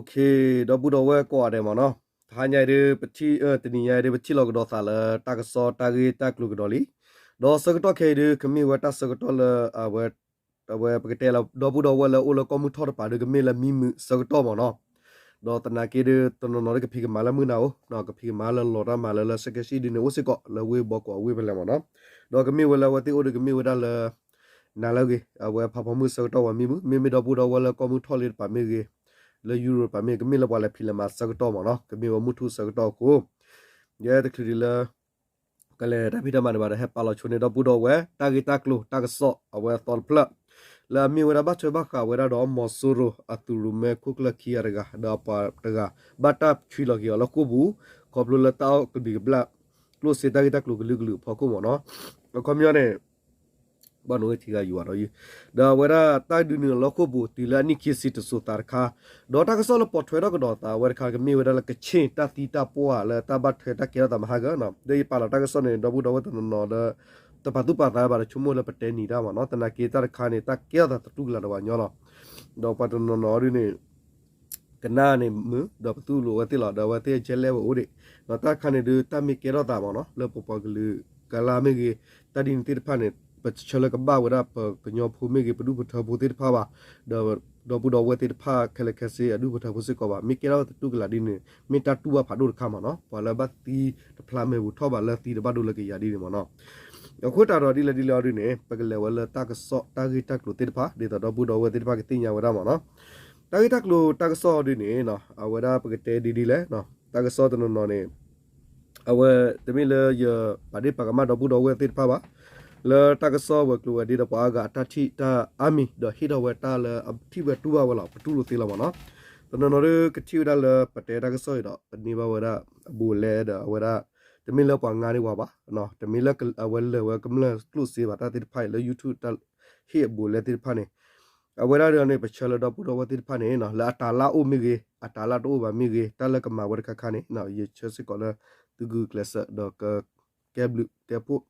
ဒီပုၢ်ဒီဝဲၢ်ကိးဂၤဒဲးမ့ၢ်နီၤ, တဟါညါအံၤဒုး ပထံၣ် တနံၤညါအံၤဒုး ပထံၣ်လီၤကဒီးသးလၢတၢ်ကစီၣ်တၢ်ဂ့ၢ်တၢ်ကျိၤကဒီးလံ. ဒီးဆၢကတီၢ်ခဲအံၤဒုး ကမ့ၢ်ဝဲတၢ်ဆၢကတီၢ်လၢ အဝဲ အဝဲပကတဲလၢ ဒီပုၢ်ဒီဝဲၢ်လၢအိၣ်လၢကီၢ်မုၢ်ထီၣ်တပၤဒုး ကမ့ၢ်လၢမံမုာ်ဆၢကတီၢ်မ့ၢ်နီၤ. ဒီးသနာ်က့ဒုး တနီၤနီၤဒုးကဖံးကမၤလၢမုၢ်နၤဧိၤ, ကဖံးကမၤလၢလီၤတၢ်မၤလၢ လၢဆဲးကဲးဆံဒုန့ၣ် အိၣ်စ့ၢ်ကီးလၢဝ့ၢ်ဘီကီးအဝ့ၢ်ဖဲလဲၣ်မ့ၢ်နီၤ. ဒီးကမ့ၢ်ဝဲလၢအဝဲသ့ၣ်အိၣ်ဒုး ကမ့ၢ်ဝဲဒၣ်လၢ နၤလၢအဂ့ၤ အဝဲဖးဖီမုၢ်ဆၢကတီၢ်ဝဲမံမုာ်, မ့မ့ၢ်ဒီပုၢ်ဒီဝဲၢ်လၢကီၢ်မုၢ်ထီၣ်လံတပၤမ့ၢ်ဂ့ၤ, လၢယူရိၤတပၤမ့ၢ်ဂ့ၤ ကမ့ၢ်လၢပှၤလဲၤဖံးလဲၤမၤဆၢကတီၢ်မ့ၢ်နီၤ, ကမ့ၢ်ဝဲမုၢ်ထူၣ်ဆၢကတီၢ်အဃိ ယဲတချုးဒံးလၢ ကလဲၤတၢ်ဖံးတၢ်မၤန့ၣ်ဘၣ်ဒီး ဟဲပာ်လီၤဆိန့ၢ်ဒီပုၢ်ဒီဝဲၢ် တၢ်ဂ့ၢ်တၢ်ကျိၤ တၢ်ကစီၣ်အဝဲအသီတဖျၢၣ် လၢအမ့ၢ်ဝဲဒၣ်ဘၣ်ထွဲဘၣ်ဃးဝဲဒၣ်ဒီး မီၤစိရိၤအသုးရိၣ်မဲခိၣ်ကျၢၢ်ခံဂၤတဂၤ ဒီးအပှၤတဂၤ ဘၣ်တၢ်ဆွံလီၤက့ၤအီၤလၢဃိာ်ပူၤ ခီဖျိလၢတၢ်အီၣ်ကဘျံးကဘျၣ် ကျိၣ်စ့တၢ်ဂ့ၢ်တၢ်ကျိၤကလုာ်ကလုာ်အဖီခိၣ်မ့ၢ်နီၤ. အခီပညီန့ၣ် ဘၣ်နဝဲထံဂၤယွၤဒီးယုၢ် ဒီးအဝဲဒၣ်တၢ်ဒုးနုာ်လီၤလၢဃိာ်ပူၤ တုၤလၢအနံၣ်ခံဆံတစိၤသးတခါ, ဒီးတၢ်ကစီၣ်လၢပိာ်ထွဲထီၣ်ကဒီးသးဝဲတခါ ကမ့ၢ်ဝဲဒၣ်လၢကခ့ၣ်တၢ်သံတၢ်ပှၢ်လၢတၢ်ဘၣ်ထွဲတၢ်ကဲထီၣ်သးမဟါကၢနီၤ, ဒီးယပာ်လီၤတၢ်ကစီၣ်န့ၣ် ဒီပုၢ်ဒီဝဲၢ်တနီၤနီၤလၢ တပာ်သူၣ်ပာ်သးဘၣ်ဒီး ဆိကမိၣ်လၢပတဲနံၤတၢ်မ့ၢ်နီၤ, သနာ်က့တၢ်တခါန့ၣ် တၢ်ကဲထီၣ်သးတတူၢ်ကလာ်ဒီးပှၤကညီလီၤ. ဒီးပှၤတနီၤနီၤဒုန့ၣ် ကနၣ်န့ၣ်မုာ် ဒီးပသူၣ်လိာ်ဝဲသ့ၣ်လီၤ, ဒီးအဝဲသ့ၣ်အကဲလဲၣ်ဝဲအိၣ်ဒံး, ဒီးတၢ်တခါန့ၣ်ဒုး တၢ်မ့ၢ်ကဲထီၣ်သးမ့ၢ်နီၤ လၢပပှၤကလုာ်ကလါမ့ၢ်ဂ့ၤ, တၢ်ဒ်န့ၣ်သ့ၣ်တဖၣ်န့ၣ် ပဆၢလၢကဘၣ်ဝဲဒၣ်ပကညီဖိမ့ၢ်ဂ့ၤ ပဒူၣ်ပထၢဖိသ့ၣ်တဖၣ်ဘၣ်, ဒီး ဒီပုၢ်ဒီဝဲၢ်သ့ၣ်တဖၣ် ခဲလၢာ်ခဲဆ့ အဒူၣ်ပထၢဖိစ့ၢ်ကီးဘၣ်, မ့ၢ်ကဲထီၣ်သးတတူၢ်ကလာ်ဒ်န့ၣ် မ့ၢ်တၢ်တူၢ်ဘၣ်ဖးဒိၣ်တခါမ့ၢ်နီၤ, ပှၤလၢဘၣ်သံတဖျါမဲာ်ပူၤထီၣ်ဘၣ်လၢသံတဘၣ်ဒိလၢကယၤဒ်န့ၣ်မ့ၢ်နီၤ. အဃိသတးဒီးဒ်လဲၣ်ဒ်လဲၣ်အီၤဒုန့ၣ် ပကလဲၤဝဲလၢတၢ်ကစီၣ်တၢ်ဂ့ၢ်တၢ်ကျိၤသ့ၣ်တဖၣ် ဒ်သိးဒီပုၢ်ဒီဝဲၢ်သ့ၣ်တဖၣ်ကသ့ၣ်ညါဝဲဒၣ်မ့ၢ်နီၤ. တၢ်ဂ့ၢ်တၢ်ကျိၤတၢ်ကစီၣ်အီၤဒုန့ၣ် အဝဲဒၣ်ပကတဲဒ်ဒ်လဲၣ်, တၢ်ကစီၣ်တနီၤနီၤန့ၣ် အဝဲတမ့ၢ်လၢယပာ်ဒ့ၣ်ပာ်ကမၣ်ဒီပုၢ်ဒီဝဲၢ်သ့ၣ်တဖၣ်ဘၣ်, လၢတၢ်ကစီၣ်ဝဲၤကျိၤဝဲၤဒ့ဒီးပှၤအါဂၤအတၢ်ထံၣ်တၢ်အါမံၤ ဒီးဟ့ၣ်ထီၣ်ဝဲတၢ်လၢအထံၣ်ဝဲတူၢ်ဘၣ်ဝဲလီၤ ပတူၢ်လိာ်သ့လီၤမ့ၢ်နီၤ. တနီၤနီၤဒုကထံၣ်ဝဲဒၣ်လၢပတဲတၢ်ကစီၣ်အံၤဒီး ပန့ၢ်ဘၣ်ဝဲဒၣ်အဘူးအလဲဒီးအဝဲဒၣ် တမ့ၢ်လၢပှၤငါန့ၢ်ဝဲဘၣ်, တမ့ၢ်လၢအဝဲလၢာ်ဝဲကမျၢၢ်ကျိၣ်စ့ဘၣ် တၢ်သ့ၣ်တဖၣ်အံၤလၢ YouTube တၢ်ဟ့ၣ်အဘူးအလဲသ့ၣ်တဖၣ်န့ၣ် အဝဲဒၣ်ဒ်န့ၣ် ပဆၢလၢဒီပုၢ်ဒီဝဲၢ်သ့ၣ်တဖၣ်န့ၣ် လၢအတၤလၢ်အိၣ်မ့ၢ်ဂ့ၤ အတၤလၢ်တအိၣ်ဘၣ်မ့ၢ်ဂ့ၤ တၢ်လၢကမၤဝဲတခါခါန့ၣ် ယဆၢစ့ၢ်ကီးလၢ သုဂုာ်ကျဲးစၢးဒီးကကဲဘျုးကဲဖှိၣ်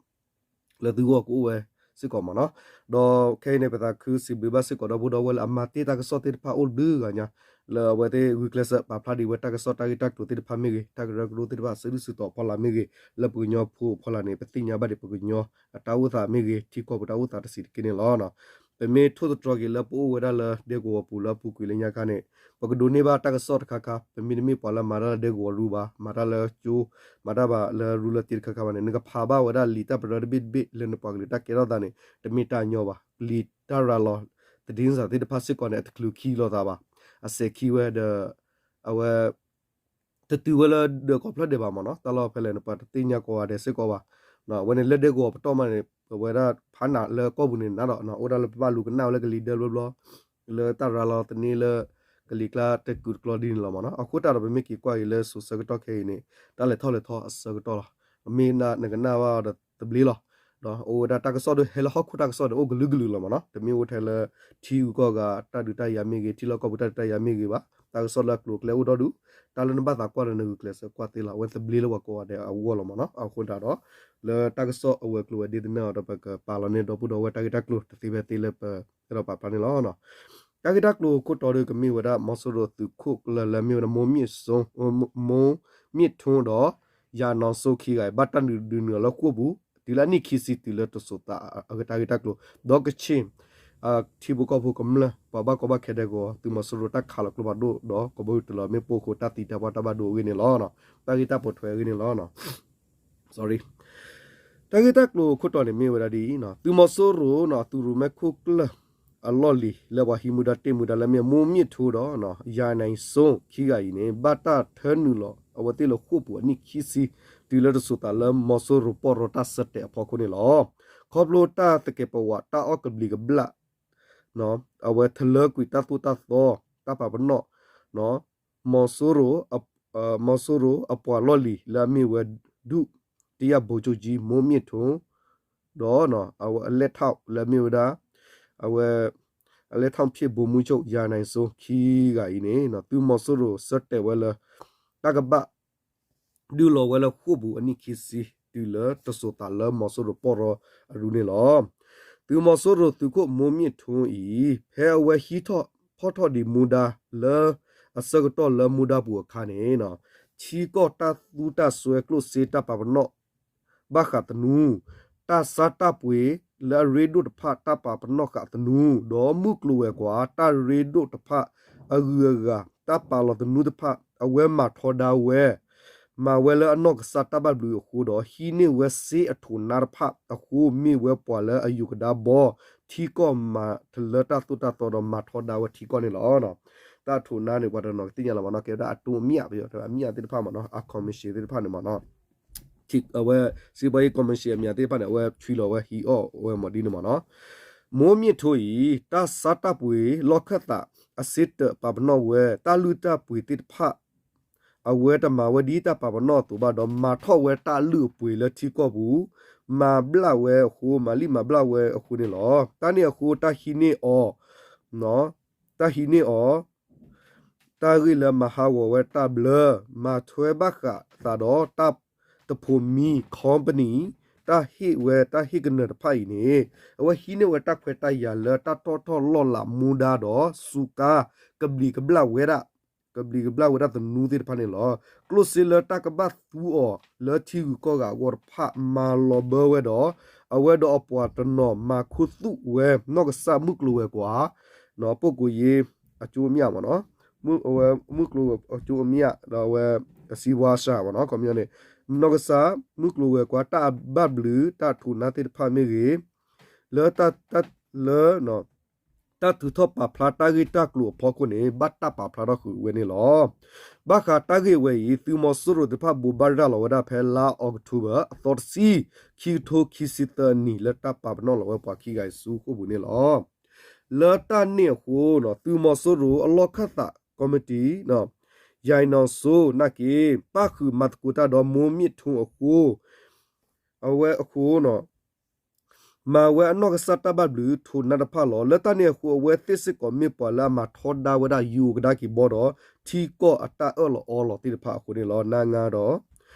လၢသုဂီၢ်ကအိၣ်ဝဲစ့ၢ်ကီးမ့ၢ်နီၤ. ဒီးခဲအံၤန့ၣ် ပသးခုစံးဘျုးဘၣ်စ့ၢ်ကီးဒီပုၢ်ဒီဝဲၢ်လၢအမၤတ့ၢ်တၢ်ကစီၣ်သ့ၣ်တဖၣ်အိၣ်တဘျုးဂၤညါ လၢအဝဲသ့ၣ်ဂုာ်ကျဲးစၢးပာ်ဖျါဒံးဝဲတၢ်ကစီၣ်တၢ်ဂ့ၢ်တၢ်ကျိၤသ့ၣ်တဖၣ်မ့ၢ်ဂ့ၤ တၢ်ကရၢကရိသ့ၣ်တဖၣ် စုဒုၣ်စုတီၤအဖီလာ်မ့ၢ်ဂ့ၤ လၢပကညီဖိအဖီလာ်န့ၣ် ပသ့ၣ်ညါဘၣ်ဒံးပကညီအတၢ်အိၣ်သးမ့ၢ်ဂ့ၤ ထံကီၢ်ပတၢ်အိၣ်သးတစဲးတက့ၢ်န့ၣ်လီၤ. ပမ့ၢ်ထိၣ်သတြီၤက့ၤလၢပအိၣ်ဝဲဒၣ်လၢဒဲကဝီၤပူၤလၢအပူၤကွံာ်လၢညါခါန့ၣ် ပကဒိးန့ၢ်ဘၣ်တၢ်ကစီၣ်တခါခါ ပမ့တမ့ၢ်ပှၤလၢမၤတၢ်လၢဒဲကဝီၤရူၢ်ဘၣ် မၤတၢ်လၢကၠိ မၤတၢ်ဘၣ်လၢရူၢ်လၢသ့တခါခါဘၣ်န့ၣ် နကဖးဘၣ်ဝဲဒၣ်လံာ်တၢ်ပရၢတဘ့ၣ်တဘ့ၣ်လၢနပှၤကလုာ်တၢ်ကဲထီၣ်သးန့ၣ် တမ့ၢ်တၢ်ညီဘၣ်. လံာ်တၢ်ရၤလီၤ သတင်းစာ သ့ၣ်တဖၣ်စ့ၢ်ကီးန့ၣ် အတချုးခံလိာ်သးဘၣ် အစဲးခံဝဲဒီး အဝဲ တတုၤဝဲလၢဒၢးကီၢ်ဖျၢၣ်ဒဲးဘၣ်မ့ၢ်နီၤ တၢ်လီၢ်ဖဲလဲၣ်န့ၣ် ပှၤတသ့ၣ်ညါကိးဂၤဒဲးစ့ၢ်ကီးဘၣ်. အဝဲန့ၣ်လၢဒဲကဝီၤပတီၢ်မးန့ၣ် ပဝဲဒၣ်ဖးနးလၢကီၢ်ပူၤန့ၣ် နၤဒီးအိၣ်ဒၣ်လၢပဘၣ်လူၤကနၣ်ဝဲလၢကလံၤဒၢဘျီဘျီ လၢတၢ်ရၤလီၤသန့လၢ ကလံၤကျါတကုာ်တကျီဒ်န့ၣ်လီၤမ့ၢ်နီၤ. အဃိသတးဒီး ပမ့ၢ်က့ၤကွၢ်က့ၤလၢစိၤဆၢကတီၢ်ခဲအံၤန့ၣ် တၢ်လဲၤထီၣ်လဲၤထီအဆၢကတီၢ်လီၤ. မ့ၢ်နကနၣ်ဘၣ်ဒီးသဘျ့လီၤ. ဒီးအိၣ်ဝဲဒၣ်တၢ်ကစီၣ်ဒီး ဟဲလၢဟီၣ်ခိၣ်တၢ်ကစီၣ်ဒီး အိၣ်ကလုာ်ကလုာ်လီၤမ့ၢ်နီၤ. တမ့ၢ်အိၣ်ထဲလၢ ထံဂုၤကီၢ်ဂၤတၢ်ဒုးတၢ်ယၤမ့ၢ်ဂ့ၤ ထံလီၢ်ကီၢ်ပူၤတၢ်ဒုးတၢ်ယၤမ့ၢ်ဂ့ၤဘၣ်. တၢ်ကစီၣ်လၢအကျိၤအကျဲအိၣ်ဒီဒူၣ် တၢ်လၢနဘၣ်သးကွၢ်ဒီးနဂုာ်ကျဲးစၢးကွၢ်သ့လီၤ. အဝဲသဘျ့လၢပှၤကိးဂၤဒဲးအဂီၢ်လီၤမ့ၢ်နီၤ. အဃိသတးဒီး လၢတၢ်ကစီၣ်အဝဲၤကျိၤဝဲၤဒ့သနၢၣ်အီၤဒီး ပကပာ်လီၤန့ၢ်ဒီပုၢ်ဒီဝဲၢ်တၢ်ဂ့ၢ်တၢ်ကျိၤတသ့ဖဲသ့လၢပအဲၣ်ဒိးပာ်ဖျါန့ၣ်လီၤ. တၢ်ဂ့ၢ်တၢ်ကျိၤခိၣ်တီဒုးကမ့ၢ်ဝဲဒၣ် မီၤစိရိၤသုးခိၣ်ကျၢၢ်လၢအမ့ၢ်ဝဲဒၣ် မိၢ်မြင့်ထွန်းဒီး ယၤနီၢ်စိခံဂၤအံၤ ဘၣ်တၢ်ဒုးနုာ်လီၤလၢဃိာ်ပူၤ တုၤလၢအနံၣ်ခံဆံတုၤလၢတစိၤသးအတၢ်ဂ့ၢ်တၢ်ကျိၤ ဒီးကခ့ၣ် ထံဖိကီၢ်ဖိကမျၢၢ် ပှၤဘၣ်ကီဘၣ်ခဲဒဲကဝီၤ သုးမီၤစိရိၤတၢ်ခးလီၤကျိဖးဒိၣ်ဒီး ကဘီယူၤတလီၤမ့ၣ်ပိၢ်အဃိ တၢ်သံတၢ်ပှၢ်တၢ်ဘၣ်ဒိအဂ့ၢ်န့ၣ်လီၤ. တၢ်ဂ့ၢ်တၢ်ပိာ်ထွဲအဂ့ၢ်န့ၣ်လီၤ. တၢ်ဂ့ၢ်တၢ်ကျိၤခိၣ်တီန့ၣ်မ့ၢ်ဝဲဒၣ်ဒ်အံၤ, သုးမီၤစိရိၤ သုးရိၣ်မဲခိၣ်ကျၢၢ်အလီၢ်လံၤ လၢပှၤဟံးမူဒါတ့ၢ်မူဒါလၢအမ့ၢ် မိၢ်မြင့်ထွန်းဒီး ယၤနီၢ်စိခံဂၤအံၤန့ၣ် ဘၣ်တၢ်ထၢနုာ်လီၤအဝဲသ့ၣ်လၢဃိာ်ပူၤအနံၣ်ခံဆံ တုၤလၢတစိၤသးလၢမီၤစိရိၤပီၢ်ရီတၢ်ဆၢတဲာ်အဖီခိၣ်န့ၣ်လီၤ. ခီဖျိတၢ်သကဲးပဝးတၢ်အီၣ်ကဘျံးကဘျၣ် အဝဲထလၢကွံာ်တၢ်သိၣ်တၢ်သီ တၢ်ပာ်ပနီၣ် မီၤစိရိၤ မီၤစိရိၤအပှၤလီၢ်လံၤလၢအမ့ၢ်ဝဲ ဒုတိယဗိုလ်ချုပ်ကြီး မိၢ်မြင့်ထွန်း ဒီး အဝဲအလဲၣ်ထီၣ်လၢအမ့ၢ်ဝဲဒၣ် အဝဲ အလဲၣ်ထီၣ်ဖ့ၣ် ဗိုလ်မှူးချုပ် ယၤနီၢ်စိခံဂၤအံၤန့ၣ် သုးမီၤစိရိၤဆၢတဲာ်ဝဲလၢ တၢ်ကဘၣ် ဒုးလီၤဝဲလၢဃိာ်ပူၤအနံၣ်ခံဆံ တုၤလၢတစိၤသးလၢမီၤစိရိၤပီၢ်ရီအရူန့ၣ်လီၤ. သုးမီၤစိရိၤသုးခိၣ် မိၢ်မြင့်ထွန်း အံၤ ဖဲအဝဲဟံးထီၣ်ဖီၣ်ထီၣ်ဒံးမူဒါလၢ အဆၢကတီၢ်လၢမူဒါပူၤအခါန့ၣ် ထံကီၢ်တၢ်သူတၢ်စွဲကျိၣ်စ့တၢ်ပာ်ပနီၣ် ဘၣ်ဃးသနူ, တၢ်ဆါတၢ်ပှ့ၤလၢအရ့ဒိၣ်တဖၣ် တၢ်ပာ်ပနီၣ်ဃာ်သနူ ဒီးမုၢ်ကျိၤဝဲၤကွာ် တၢ်ရ့ဒိၣ်တဖၣ်အဂုၤအဂၤ တၢ်ပာ်လီၤသနူတဖၣ် အဝဲမၤထီဒါဝဲ မၤဝဲလၢအနီၢ်ကစၢ်တၢ်ဘၣ်ဘျုးအဃိဒီး ဟံးန့ၢ်ဝဲစ့အထိးနါတဖၣ်အဃိ မ့ၢ်ဝဲပှၤလၢအယိၤကဒါဘီ ထံကီၢ်မၤတလၢတၢ်သိၣ်တၢ်သီဒီးမၤထီဒါဝဲထံကီၢ်န့ၣ်လီၤ. တၢ်အထိးနါန့ၣ် ပှၤတနီၤကသ့ၣ်ညါလီၤမ့ၢ်နီၤ ကဲဝဲဒၣ်အတိအမြတ် ပယီၤတဲအမြတ်သ့ၣ်တဖၣ်မ့ၢ်နီၤ အ commission သ့ၣ်တဖၣ်န့ၣ်မ့ၢ်နီၤ အဝဲ စီးပွားရေးကော်မရှင် အမြတ်သ့ၣ်တဖၣ်န့ၣ် အဝဲဆွံလီၤဝဲဟံးအီၣ်ဝဲမ့ၢ်ဒ်န့ၣ်မ့ၢ်နီၤ မိုးမြင့်ထွန်းအံၤ တၢ်ဆါတၢ်ပှ့ၤလီၢ်ခၢၣ်သး အစ့တၢးပာ်ပနီၣ်ဝဲ တၢ်လုၢ်တၢ်ပှ့ၤသ့ၣ်တဖၣ် အဝဲတမၤဝဲဒ်တၢ်ပာ်ပနီၣ်အသိးဘၣ်ဒီး မၤထီၣ်ဝဲတၢ်လုၢ်အပှ့ၤလၢထံကီၢ်ပူၤ မၤဘျၣ်ဝဲအဃိ မၤလံၣ်မၤဘျၣ်ဝဲအဃိန့ၣ်လီၤ. တၢ်န့ၣ်အဃိ တၢ်ဟံးန့ၢ်အီၤ တၢ်ဟံးန့ၢ်အီၤ တၢ်ဂ့ၢ်လၢမၤဟးဂီၤဝဲတၢ်ဘျၢ မၤထွဲဘၣ်ဃးသးဒီးတၢ်တဖိးမံ company တၢ်ဟ့ၣ်ဝဲတၢ်ဟ့ၣ်ကနၢၤတဖၣ်အံၤန့ၣ် အဝဲဟံးန့ၢ်ဝဲတၢ်ခွဲးတၢ်ယာ်လၢတၢ်တီၣ်ထီၣ်လီၢ်လၤမူဒါဒီး စူးကါ ကဘျံးကဘျၣ်ဝဲဒၣ် ကဘျံးကဘျၣ်ဝဲဒၣ်သနူသ့ၣ်တဖၣ်န့ၣ်လီၤ. ကျိၣ်စ့လၢတၢ်ကဘၣ်သူအီၤလၢထံဂုၤကီၢ်ဂၤအဂီၢ်တဖၣ် မၤလီၤဘၢဝဲဒီး အဝဲဒီးအပှၤတနီၤမၤခူသူၣ်ဝဲနီၢ်ကစၢ်မုၢ်ကျိၤဝဲၤကွာ် ပကိးယ့ အကျိအမြတ်မ့ၢ်နီၤ မုၢ်ကျိၤဝဲၤအကျိအမြတ် ဒီးအဝဲ စီးပွားရှာ မ့ၢ်နီၤ ခီပညီန့ၣ် နီၢ်ကစၢ်မုၢ်ကျိၤဝဲၤကွာ် တၢ်ဘၣ်ဘျုးတၢ်ထိးနါသ့ၣ်တဖၣ်မ့ၢ်ဂ့ၤ လၢ လၢ တၢ်ထုးထီၣ်ပာ်ဖျါတၢ်ဂ့ၢ်တၢ်ကျိၤအဖီခိၣ်န့ၣ် ဘၣ်တၢ်ပာ်ဖျါထီၣ်ဃုာ်ဝဲန့ၣ်လီၤ. ဘၣ်ဃးတၢ်ဂ့ၢ်ဝဲအံၤ သုးမီၤစိရိၤသ့ၣ်တဖၣ် ဘိးဘၣ်ရၤလီၤဝဲဒၣ်ဖဲလါအီးကထိဘၢၣ် အသီတဆံ ခံကထိခံဆံသၢနံၣ် လၢတၢ်ပာ်ပနီၣ်လီၤဝဲပှၤခံဂၤအံၤဆူဃိာ်ပူၤန့ၣ်လီၤ. လၢတၢ်န့ၣ်အဃိ သုးမီၤစိရိၤအလီၢ်ခၢၣ်သး ကီမတံၤ ယဲၢ်နီၣ်စိ နာ်က့ ပၣ်ဃုာ်မၤသကိးတၢ်ဒီး မိုးမြင့်ထွန်း အဃိ အဝဲအဃိ မၤဝဲအနီၢ်ကစၢ်တၢ်ဘၣ်ဘျုးထိးနါတဖၣ်လီၤ. လၢတၢ်န့ၣ်အဃိ အဝဲသ့ၣ်စ့ၢ်ကီးမ့ၢ်ပှၤလၢအမၤထီဒါဝဲဒၣ်ယိၤကဒါက့ၤဘီဒီး ထံကီၢ်အတၢ်အၢၣ်လီၤအီလီၤသ့ၣ်တဖၣ်အဃိန့ၣ်လီၤ. နါငါဒီး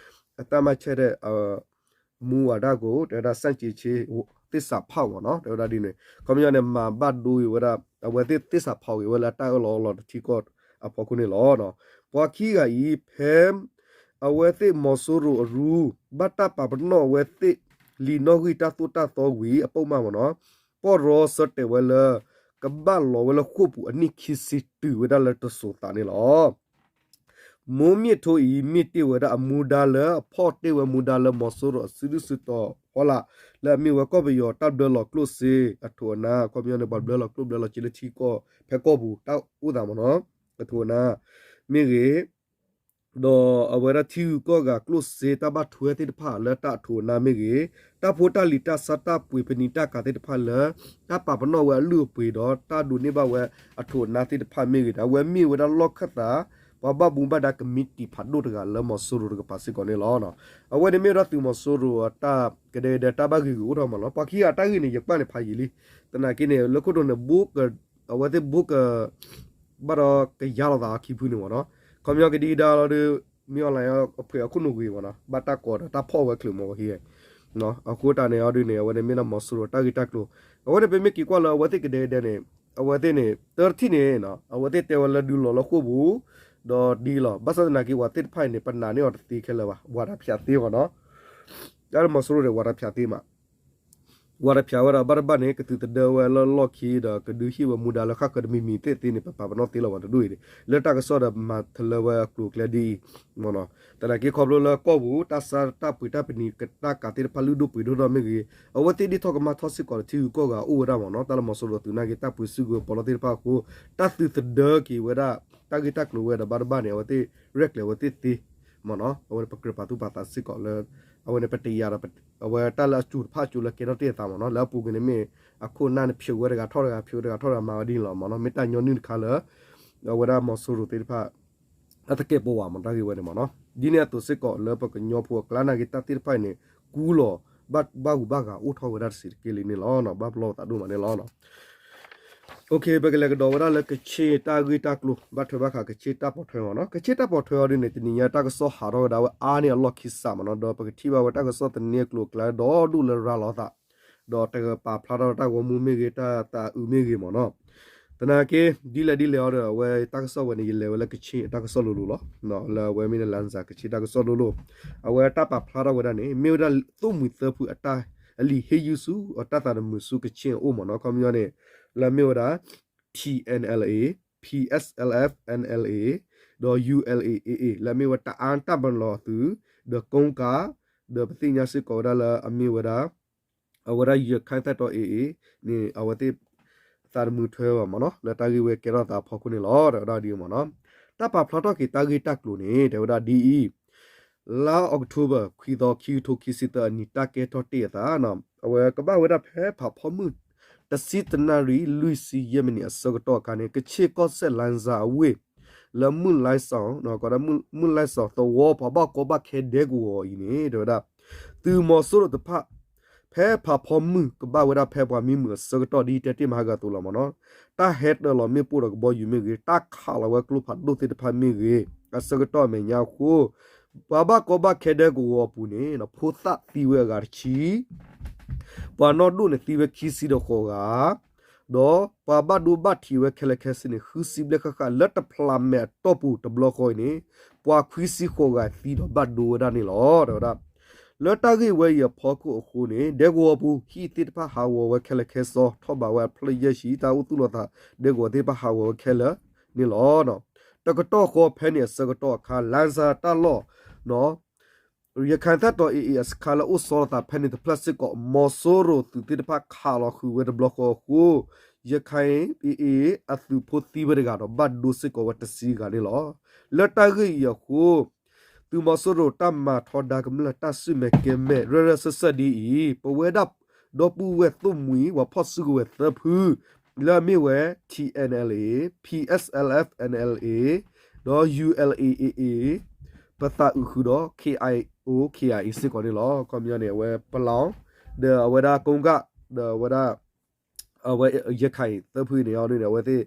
အတၢ်မၤဆဲးဒီး မူဝါဒကို တဲဝဲဒၣ် ဆန့်ကျင်ခြင်း သစ္စာဖောက် မ့ၢ်နီၤ တဲဝဲဒၣ်ဒ်န့ၣ် ခီပညီန့ၣ် မၤဘၣ်ဒိဝဲဒၣ် အဝဲသ့ၣ် သစ္စာဖောက် က့ၤဝဲလၢတၢ်အၢၣ်လီၤအီလီၤထံကီၢ်အဖီခိၣ်န့ၣ်လီၤ. ပှၤခံဂၤအံၤ ဖဲ အဝဲသ့ၣ်မီၤစိရိၤအရူ ဘၣ်တၢ်ပာ်ပနီၣ်အဝဲသ့ၣ် လံာ်နီၣ်ဂံၢ်တၢ်သိၣ်တၢ်သီဝံၤအပိာ်မၢ်မ့ၢ်နီၤ ပီၢ်ရီဆၢတဲာ်ဝဲလၢ ကဘၣ်လီၤဝဲလၢဃိာ်ပူၤအနံၣ်ခံဆံတုၤဝဲဒၣ်လၢတစိၤသးန့ၣ်လီၤ. မိုးမြင့်ထွန်း အံၤ မ့ၢ်တ့ၢ်ဝဲဒၣ်အမူဒါလၢအဖီၣ်တ့ၢ်ဝဲမူဒါလၢမီၤစိရိၤအစုဒုၣ်စုတီၤဖီလာ် လၢအမ့ၢ်ဝဲကီၢ်ပယီၤတၢ်ဘျၢလီၤကျိၣ်စ့အထိးအနါ ခီပညီန့ၣ် ပှၤဘျၢလီၤကျိၣ်ဘျၢလီၤစ့လၢထံကီၢ်ဖဲကီၢ်ပူၤ တၢ်အိၣ်သးမ့ၢ်နီၤ အထိးအနါ မ့ၢ်ဂ့ၤ ဒီးအဝဲဒၣ်ထံဂုၤကီၢ်ဂၤကျိၣ်စ့တၢ်ဘၣ်ထွဲသ့ၣ်တဖၣ်လၢတၢ်အထိးအနါမ့ၢ်ဂ့ၤ, တၢ်ဖိတၢ်လံၤတၢ်ဆါတၢ်ပှ့ၤပနံာ်တၢ်ကၤသ့ၣ်တဖၣ်လၢ တၢ်ပာ်ပနီၣ်ဝဲအလုၢ်အပှ့ၤဒီးတၢ်ဒိးန့ၢ်ဘၣ်ဝဲအထိးအနါသ့ၣ်တဖၣ်မ့ၢ်ဂ့ၤန့ၣ် အဝဲမ့ၢ်ဝဲဒၣ်လီၢ်ခၢၣ်သး ပှၤဘၣ်မူဘၣ်ဒါကမံးတံာ်ဖးဒိၣ်တဂၤလၢမီၤစိရိၤတကပၤစ့ၢ်ကီးန့ၣ်လီၤ. အဝဲန့ၣ်မ့ၢ်ဝဲဒၣ်သုးမီၤစိရိၤအတၢ်ကဒဲကဒဲတၢ်ဘၣ်ဂ့ၤဂ့ၤအိၣ်ထီၣ်မးလီၤ. ပှၤခံဂၤတၢ်ဂ့ၢ်န့ၣ် ယကွၢ်န့ၣ်ဖးယံာ်လံ, သနာ်က့န့ၣ် လၢခိၣ်တိန့ၣ် ဘိက အဝဲသ့ၣ်ဘိက ဘၣ်ဒီးကယၤလိာ်သးအခံဖုန့ၣ်မ့ၢ်နီၤ, ခီပညီကဒံကဒါလီၤဒီး မ့ၢ်အီၤလၢအဖှဲးအခိၣ်နူာ်ဂ့ၤမ့ၢ်နီၤ, ဘၣ်တၢ်ကိးဒီးတၢ်ဖီၣ်ဝဲချုးမ့ၢ်ဝဲဟံၣ်, အဃိတၢ်န့ၣ်အီၤဒ်န့ၣ် အဝဲန့ၣ်မ့ၢ်ဒၣ်မီၤစိရိၤတၢ်ဂ့ၢ်တၢ်ကျိၤ, အဝဲန့ၣ်ပမ့ၢ်က့ၤကွၢ်လၢအဝဲသ့ၣ်ကဒဲကဒဲန့ၣ်, အဝဲသ့ၣ်န့ၣ် တထံၣ်န့ၣ် အဝဲသ့ၣ်တဲဝဲလၢဒုးလီၤလၢဃိာ်ပူၤ, ဒီးဒ်လီၤ, ဘၣ်ဆၣ်သနာ်က့ ပှၤသ့ၣ်တဖၣ်အံၤန့ၣ် ပနာ်န့ၢ်အီၤတသ့ခဲလၢာ်ဘၣ်, ဝၤတဖၠးသ့မ့ၢ်နီၤ, တၢ်လၢမီၤစိရိၤန့ၣ် ဝၤတဖၠးသ့မး ဝၤတဖၠးဝဲဒၣ်ဘၣ်တဘၣ်န့ၣ် ကသုးသဒၢဝဲလၢလီၢ်ခံဒီး ကဒုးဟ့ၣ်ဝဲမူဒါလၢဃၣ်ဃၢၤတမံၤမံၤသ့ၣ်သ့န့ၣ် ပပာ်ပနီၣ်သ့လီၤဝဲတဒူၣ်အံၤန့ၣ် လၢတၢ်ကစီၣ်ဒီးမၤတလၢဝဲအကျိၤအကျဲဒ်အံၤ, သနာ်က့ခီဖျိလၢကီၢ်ပူၤ တၢ်ဆါတၢ်ပှ့ၤတၢ်ပနံာ်တၢ်ကၤသ့ၣ်တဖၣ်လုၢ်ဒိၣ်ပှ့ၤဒိၣ်ထီၣ်မ့ၢ်ဂ့ၤ, အဝဲသ့ၣ်ဒ်ထီၣ်ကမၣ်ထီၣ်စ့ၢ်ကီးဒီးထံဂုၤကီၢ်ဂၤအိၣ်ဝဲဒၣ်မ့ၢ်နီၤ, တၢ်လၢမီၤစိရိၤသုးနာ်က့ တၢ်ပှ့ၤစုကဝဲၤပီးလီသ့ၣ်တဖၣ်အဃိ တၢ်သုးသဒၢက့ၤဝဲဒၣ် တၢ်ဂ့ၢ်တၢ်ကျိၤဝဲဒီးဘၣ်တဘၣ်န့ၣ် အဝဲသ့ၣ်ရဲၣ်ကျဲၤဝဲသ့ၣ်သ့ မ့ၢ်နီၤ, အဝဲန့ၣ်ပကြၢးပာ်သူၣ်ပာ်သးစ့ၢ်ကီးလၢ အဝဲတၢ်လၢအစူၤတဖၣ်အစူၤလၢကဲထီၣ်တ့ၢ်အသးမ့ၢ်နီၤ, လၢအပူၤကွံာ်န့ၣ်မ့ၢ် အခိၣ်နၢ်န့ၣ် ဖျိးဝဲတဂၤထီၣ်တဂၤ ဖျိးဝဲတဂၤထီၣ်တဂၤမၤဝဲဒ်န့ၣ်လီၤမ့ၢ်နီၤ, မ့ၢ်တၢ်ညီနုၢ်တခါလၢ အဝဲဒၣ်မီၤစိရိၤသ့ၣ်တဖၣ် အတကဲာ်ပဝးမ့ၢ်တၢ်ဂ့ၢ်ဝဲန့ၣ်မ့ၢ်နီၤ, ဒ်န့ၣ်အသိးစ့ၢ်ကီးလၢပကညီဖိအကျါနာ်က့ တၢ်သ့ၣ်တဖၣ်အံၤန့ၣ် ကူလီၤ ဘၣ်ဂုၤဘၣ်ဂၤအိၣ်ထီၣ်ဝဲဒၣ်တစဲးတက့ၢ်လံန့ၣ်လီၤ, ဘၣ်ပလီၢ်သးဒိၣ်မးန့ၣ်လီၤ. ပကလဲၤကဒီးဝဲဒၣ်လၢကခ့ၣ်တၢ်ဂ့ၢ်တၢ်ကျိၤ ဘၣ်ထွဲဘၣ်ဃးကခ့ၣ်တၢ်ပိာ်ထွဲမ့ၢ်နီၤ, ကခ့ၣ်တၢ်ပိာ်ထွဲအီၤဒ်န့ၣ် တနံၤညါတၢ်ကစီၣ်ဟးထီၣ်ဝဲဒၣ်ဝဲအါန့ၢ်အလီၢ်ခံစးမ့ၢ်နီၤ, ဒီးပကထံၣ်ဘၣ်ဝဲတၢ်ကစီၣ်သန့အကျိၤအကျဲဒီဒူၣ်လၢရၤလီၤသး ဒီးတကပာ်ဖျါထီၣ်တၢ်ဂီၤမူမ့ၢ်ဂ့ၤ တၢ်သးအုးမ့ၢ်ဂ့ၤမ့ၢ်နီၤ, သနာ်က့ ဒ်လဲၣ်ဒ်လဲၣ်အီၤဒီး အဝဲတၢ်ကစီၣ်ဝဲန့ၣ် ယလဲၤဝဲလၢကခ့ၣ်အတၢ်ကစီၣ်လိၤလိၤလီၤ. လၢအဝဲမ့ၢ်လၢ လါစၢ် ကခ့ၣ်တၢ်ကစီၣ်လိၤလိၤ, အဝဲတၢ်ပာ်ဖျါထီၣ်ဝဲဒၣ်န့ၣ် မ့ၢ်ဝဲဒၣ်သိၣ်မှံၤသၢဖုအတၢ် အလံာ်ဟ့ၣ်ယုၢ်ဆူအတၢ်သးတမုာ်ဆူကခ့ၣ်အအိၣ်မ့ၢ်နီၤ. ခီပညီန့ၣ် လၢအမ့ၢ်ဝဲဒၣ် T N L A, P S L F N L A, ဒီး U L A A A လၢအမ့ၢ်ဝဲတအါတၢ်ပနီၣ်သုး, ဒီးကိကး, ဒီးပသ့ၣ်ညါစ့ၢ်ကီးဝဲဒၣ်လၢအမ့ၢ်ဝဲဒၣ် အဝဲဒၣ်ရခဲၣ်သၣ်တီ A A န့ၣ် အဝဲသ့ၣ် သးတမုာ်ထွဲဘၣ်မ့ၢ်နီၤ လၢတၢ်ဂ့ၢ်ဝဲကဲထီၣ်သးအဖီခိၣ်န့ၣ်လီၤ တဲဝဲဒၣ်ဒ်အံၤမ့ၢ်နီၤ. တၢ်ပာ်ဖျါထီၣ်က့ၤတၢ်ဂ့ၢ်တၢ်ကျိၤန့ၣ် တဲဝဲဒၣ်ဒ်အံၤ, လါအီးကထိဘၢၣ် ခွံသီ ခံကထိခံဆံသၢအနံၤ တၢ်ကဲထီၣ်တ့ၢ်အသး အဝဲကဘၣ်ဝဲဒၣ်ဖဲဖးဖီမုၢ် တဆံတနၣ်ရံၣ် လွံၢ်ဆံယဲၢ်မံးနံးအဆၢကတီၢ်အခါန့ၣ် ကခ့ၣ်ကီၢ်စဲၣ် လါစၢ် အဝ့ၢ် လၢမုၢ်လါစီၤ မုၢ်လါစီၤသဝီ ပှၤဘၣ်ကီဘၣ်ခဲဒဲကဝီၤအံၤန့ၣ် တဲဝဲဒၣ် သုးမီၤစိရိၤတဖၣ် ဖဲဖးဖီမုၢ်ကဘၣ်ဝဲဒၣ်ဖဲပှၤမံမုာ်အဆၢကတီၢ် ဒ်တဲတ့ၢ်မဟါဂၤအသိးလီၤမ့ၢ်နီၤ. တၢ်ဟဲတၢၤလီၤမ့ၣ်ပိၢ်ဒီးကဘီယူၤမ့ၢ်ဂ့ၤ, တၢ်ခးလီၤဝဲကျိဖးဒိၣ်သ့ၣ်တဖၣ်မ့ၢ်ဂ့ၤ, အဆၢကတီၢ်အမဲာ်ညါအဃိ ပှၤဘၣ်ကီဘၣ်ခဲဒဲကဝီၤအပူၤန့ၣ် ဖိသၣ်သံဝဲအဂၤတဆံ, ပှၤနီၢ်ဒိၣ်န့ၣ်သံဝဲခံဆံဒီးဃိးဂၤ ဒီးပှၤဘၣ်ဒိဘၣ်ထံးဝဲခဲလၢာ်ခဲဆ့န့ၣ် ဃုဆံဘျဲၣ်ဃၣ်ဃၣ် လၢတဖျးမဲာ်အတီၢ်ပူၤတဘျီဃီအံၤန့ၣ် ပှၤခွံဆံဃိးဂၤသံဒီးဘၣ်ဒိဝဲဒၣ်န့ၣ်လီၤ တဲဝဲဒၣ်. လၢတၢ်ဂ့ၢ်ဝဲအံၤအဖီခိၣ်အဃိန့ၣ် ဒဲကဝီၤပူၤ ဟံၣ်သ့ၣ်တဖၣ်ဟးဂီၤဝဲခဲလၢာ်ခဲဆ့ ထီၣ်ဘးဝဲအဖျၢၣ်ယဲၢ်ဆံ တၢ်အိၣ်သူၣ်လီၤသး ဒဲကဝီၤသ့ၣ်တဖၣ်ဟးဂီၤဝဲခဲလၢာ်န့ၣ်လီၤ. တကတီၢ်ဃီဖဲန့ၣ်အဆၢကတီၢ်အခါ လါစၢ်တၢ်လီၢ် ရခဲၣ်သၣ်တီ A A အစခါလၢအိၣ်ဆီလီၤသးဖဲန့ၣ်တဖျၢၣ်စ့ၢ်ကီး မီၤစိရိၤသုးသ့ၣ်တဖၣ်ခးလီၤဃုာ်ဝဲတဘျီဃီအဃိ ရခဲၣ် A A အသုးဖိသံဝဲတဂၤဒီးဘၣ်ဒိစ့ၢ်ကီးဝဲတဆံဂၤန့ၣ်လီၤ. လၢတၢ်ဂ့ၢ်အံၤအဃိ သုးမီၤစိရိၤတၢ်မၤထီဒါကမျၢၢ်တၢ်စုၣ်မဲာ်ကဲမဲာ် ရၢၢ်ရၢၢ်စၢၢ်စၢၢ်ဒ်အံၤ ပဝဲဒၣ်ဒီပုၢ်ဝဲၢ်သိၣ်မှံၤ ပှၤဖီၣ်စုကဝဲၤသၢဖု လၢအမ့ၢ်ဝဲ T N L A, P S L F N L A, ဒီး U L A A A ပသးအုးဃုာ်ဒီး K I O K I A စ့ၢ်ကီးန့ၣ်လီၤ. ခီပညီန့ၣ် အဝဲပလီၢ် ဒီးအဝဲဒၣ်ကိကး ဒီးအဝဲဒၣ် အဝဲရခဲၣ်သၢဖုန့ၣ်အီၤဒ်န့ၣ် အဝဲသ့ၣ်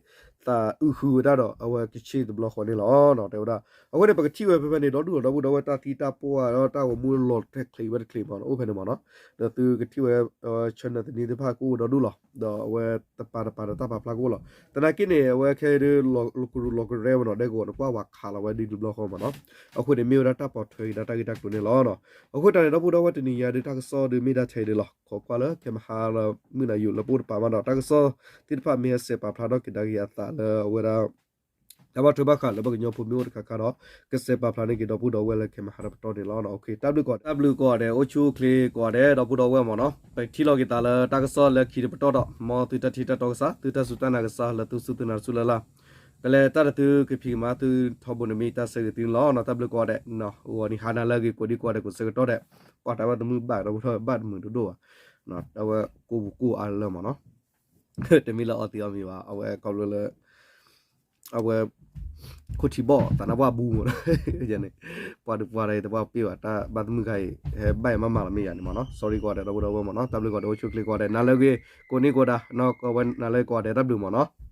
သးအုးဃုာ်ဝဲဒၣ်ဒီး အဝဲကခ့ၣ်တဘျီဃီန့ၣ်လီၤ တဲဝဲဒၣ်. အဃိန့ၣ် ပကထံၣ်ဝဲဖဲဖဲန့ၣ် ဒီဒူၣ်လီၤ ဒီပုၢ်ဒီဝဲၢ် တၢ်သံတၢ်ပှၢ်ဒီးတၢ်ဂီၤမူလီၤတကျဲၤဝဲတကျဲၤမ့ၢ်နီၤ အိၣ်ဖဲန့ၣ်မ့ၢ်နီၤ. ဒီးသုကထံၣ်ဝဲ channel သန့သ့ၣ်တဖၣ်ကအိၣ်ဒီဒူၣ်လီၤ ဒီးအဝဲတပၤတပၤဒီးတၢ်ပာ်ဖျါကအိၣ်လီၤ. သနာ်က့န့ၣ် အဝဲခဲအံၤဒ် လီၤကရူၢ်လီၤကရဲဝဲနီၤ ဒဲကဝီၤန့ၣ် ကွၢ်ဝဲခးလီၤဝဲဒ်တဘျီဃီမ့ၢ်နီၤ. အဃိန့ၣ် မ့ၢ်ဝဲဒၣ်တၢ်ပိာ်ထွဲက့ၤဒၣ်တၢ်ဂ့ၢ်တၢ်ကျိၤန့ၣ်လီၤ. အဃိတၢ်န့ၣ် ဒီပုၢ်ဒီဝဲၢ် တနံၤညါဒ်တၢ်ကစီၣ်ဒ် မ့ၢ်ဒၣ်ထဲအံၤဒ်လီၤ. ခိးကွၢ်လၢခဲမဟါလၢ မုၢ်နၤယိာ်လၢပအိၣ်တပၤမးဒီး တၢ်ကစီၣ်သ့ၣ်တဖၣ်မ့ၢ်ဟဲစဲးပာ်ဖျါထီၣ်က့ၤဒၣ်က့ၤအသးလၢအဝဲဒၣ် တၢ်ဘၣ်ထွဲဘၣ်ဃးလၢပှၤကညီဖိမ့ၢ်အိၣ်တခါခါဒီး ကစဲးပာ်ဖျါန့ၢ်က့ၤဒီပုၢ်ဒီဝဲၢ်လၢခဲမဟါတပတီၢ်န့ၣ်လီၤ. တၢ်ဘျုးကိးဂၤဒဲး အိၣ်ဆူၣ်အိၣ်ချ့ကိးဂၤဒဲး ဒီပုၢ်ဒီဝဲၢ်မ့ၢ်နီၤ. ပထံၣ်လိာ်က့ၤသးလၢတၢ်ကစီၣ်လၢခံတပတီၢ်ဒီး မ်သုတၢ်ထံၣ်တၢ်တီကစၢ် သုတၢ်စူၢ်တၢ်နာ်ကစၢ်လၢသုစူၢ်သုနာ်တစူၢ်လၢ်လၢ် ကလဲၤတၢ်ဒီးသုကဖံးကမၤသုထီဘိန့ၣ်မ့ၢ်တၢ်ဆၢဂ့ၤသုန့ၣ်လီၤ. တၢ်ဘျုးကိးဂၤဒဲး ဂီၤနံၤဟါနၤလၢအဂ့ၤ ကိးဒံကိးဂၤဒဲး ကိးဆၢကတီၢ်ဒဲး ပှၤတၢ်ဘၣ်သမုၣ်ဘၣ်ဒီပုၢ်ဒီဝဲၢ် ဘၣ်တမုာ်တဒိၣ်ဘၣ် အဝဲကိးပူၤကိးအါလၢမ့ၢ်နီၤ. တမ့ၢ်လၢအီသံးအီမံၤဘၣ် အဝဲခီဖျိလၢ အဝဲ ခိၣ်ထံဘီၣ်သးနါပှၢ်ဘူးမ့ၢ်နီၤ. ပှၤဒုးပှၤဒီးတပှၢ်ပ့ၢ်ဘၣ် တၢ်ဘၣ်သမုၣ်ခါအံၤ ဟဲဘၣ်အံၤမးမးလီၤမ့ၢ်ယၤန့ၣ်မ့ၢ်နီၤ. sorry ကိးဂၤဒဲး ဒီပုၢ်ဒီဝဲၢ်မ့ၢ်နီၤ. တၢ်ဘျုးကိးဂၤဒဲး အိၣ်ဆူၣ်အိၣ်ချ့ကိးဂၤဒဲး နၤလၢအဂ့ၤ ကိးနံၤကိးဒၣ် ကိးဝဲနၤလၢကိးဂၤဒဲး တၢ်ဘျုးမ့ၢ်နီၤ.